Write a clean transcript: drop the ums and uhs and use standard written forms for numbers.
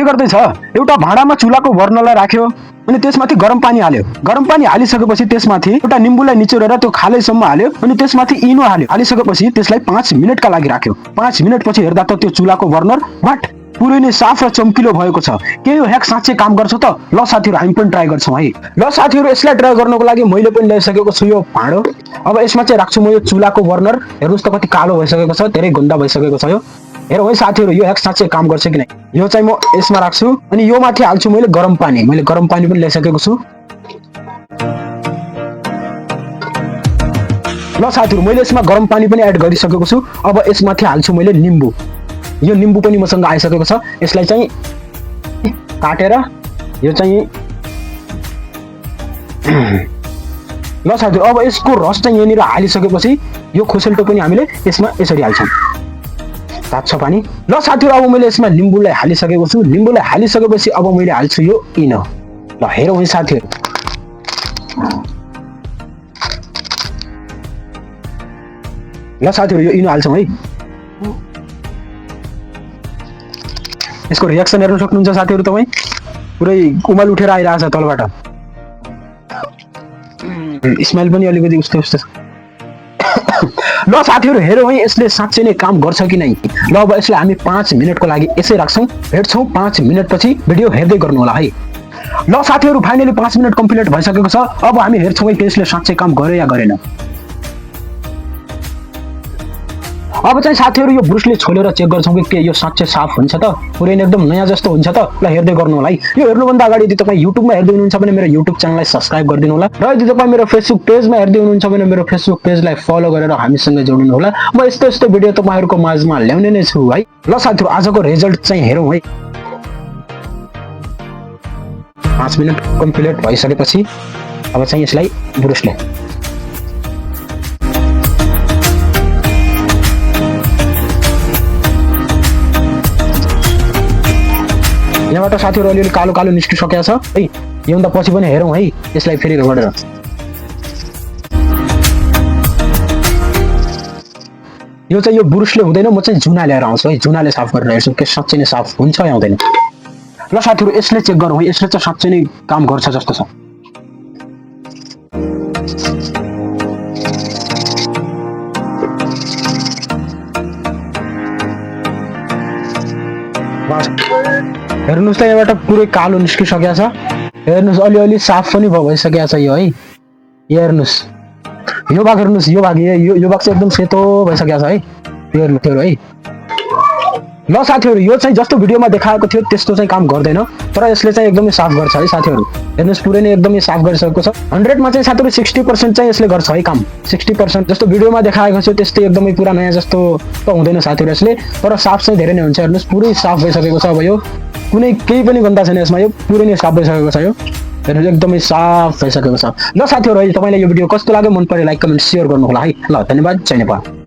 के गर्दैछ एउटा भाँडामा चुलाको बर्नरलाई राख्यो अनि त्यसमाथि गरम पानी हाल्यो। गरम पानी हालिसकेपछि त्यसमाथि एउटा निम्बुलाई निचोरेर त्यो खालैसम्म हाल्यो अनि त्यसमाथि इनो हाल्यो। हालिसकेपछि त्यसलाई 5 मिनेटका लागि राख्यो। 5 मिनेटपछि हेर्दा त त्यो चुलाको बर्नर भट पुरै नै साफ र चम्किलो भएको छ। के यो ह्याक साँच्चै काम गर्छ त? ल साथीहरु हामी पनि ट्राई गर्छौं है। ल साथीहरु यसलाई ट्राई गर्नको लागि मैले पनि ल्याइसकेको छु यो भाँडो। अब यसमा चाहिँ राख्छु म यो चुलाको बर्नर। हेर्नुस् त कति कालो भइसकेको छ, धेरै गन्दा भइसकेको छ यो। हेरौँ है साथीहरु यो ह्याक साँच्चै काम गर्छ कि नै। यो चाहिँ म यसमा राख्छु अनि यो माथि हाल्छु मैले गरम पानी। मैले गरम पानी पनि ल्याइसकेको छु। ल साथीहरु मैले यसमा गरम पानी पनि एड गरिसकेको छु। अब यसमाथि हाल्छु मैले निम्बु। यो निम्बु पनि मसँग आइसकेको छ। यसलाई चाहिँ काटेर यो चाहिँ ल साथीहरु अब यसको रस चाहिँ यहाँनिर हालिसकेपछि यो खोसेल्टो पनि हामीले यसमा यसरी हाल्छौँ। तात्छ पानी। ल साथीहरु अब मैले यसमा निम्बुलाई हालिसकेको छु। निम्बुलाई हालिसकेपछि अब मैले हाल्छु यो इनो। ल हेरौँ है साथीहरु। ल साथीहरु यो इनो हाल्छौँ है। यसको रिएक्सन हेर्न सक्नुहुन्छ साथीहरु तपाई। पुरै उमल उठेर आइरहेछ तलबाट। स्मेल पनि अलिकति उस्तै उस्तै छ। ल साथीहरु हेरौँ है यसले साँच्चै नै काम गर्छ कि नै। ल अब यसलाई हामी 5 मिनेटको लागि यसै राख्छौं। भेट्छौं 5 मिनेटपछि। भिडियो हेर्दै गर्नु होला है। ल साथीहरु फाइनली 5 मिनेट कम्प्लिट भइसकेको छ। अब हामी हेर्छौं है त्यसले साँच्चै काम गर्यो या गरेन। अब चाहिँ साथीहरु यो ब्रुसले छोलेर चेक गर्छौं कि के यो साँच्चै साफ हुन्छ त, पुरै एकदम नयाँ जस्तो हुन्छ त। ल हेर्दै गर्नु होला है। यो हेर्नुभन्दा अगाडि यदि तपाई युट्युबमा हेर्दै हुनुहुन्छ भने मेरो युट्युब च्यानललाई सब्स्क्राइब गरिदिनु होला र यदि तपाई मेरो फेसबुक पेजमा हेर्दै हुनुहुन्छ भने मेरो फेसबुक पेजलाई फलो गरेर हामीसँग जोडिनु होला। म यस्तो यस्तो भिडियो तपाईहरुको माझमा ल्याउने नै छु है। ल साथीहरु आजको रिजल्ट चाहिँ हेरौँ है। 5 मिनेट कम्प्लिट भइसकेपछि अब चाहिँ यसलाई ब्रुसले यहाँबाट साथीहरु अलिअलि कालो कालो निस्किसकेको छ है। योभन्दा पछि पनि हेरौँ है यसलाई फेरि रगडेर। यो चाहिँ यो ब्रुसले हुँदैन, म चाहिँ जुना ल्याएर आउँछु है। जुनाले साफ गरेर हेर्छु के साँच्चै नै साफ हुन्छ या हुँदैन। ल साथीहरु यसले चेक गरौँ है। यसले चाहिँ साँच्चै नै काम गर्छ जस्तो छ। हेर्नुस् त यहाँबाट पुरै कालो निस्किसकेको छ। हेर्नुस् अलिअलि साफ पनि भइसकेको छ यो है। हेर्नुस् यो भाग हेर्नुस्, यो भाग चाहिँ एकदम सेतो भइसकेको छ है। यो हेर्नु है। ल साथीहरु यो चाहिँ जस्तो भिडियोमा देखाएको थियो त्यस्तो चाहिँ काम गर्दैन, तर यसले चाहिँ एकदमै साफ गर्छ है साथीहरु। हेर्नुस् पुरै नै एकदमै साफ गरिसकेको छ। 100 मा चाहिँ साथीहरु 60% चाहिँ यसले गर्छ है काम। 60% जस्तो भिडियोमा देखाएको छ त्यस्तै एकदमै पुरा नयाँ जस्तो त हुँदैन साथीहरु यसले, तर साफ चाहिँ धेरै नै हुन्छ। हेर्नुस् पुरै साफ भइसकेको छ। अब यो कुनै केही पनि गन्दा छैन यसमा। यो पुरै नै साफ भइसकेको छ। यो हेर्नुस् एकदमै साफ भइसकेको छ। ल साथीहरु है तपाईलाई यो भिडियो कस्तो लाग्यो मन पर्यो लाइक कमेन्ट शेयर गर्नु होला है। ल धन्यवाद। जय नेपाल।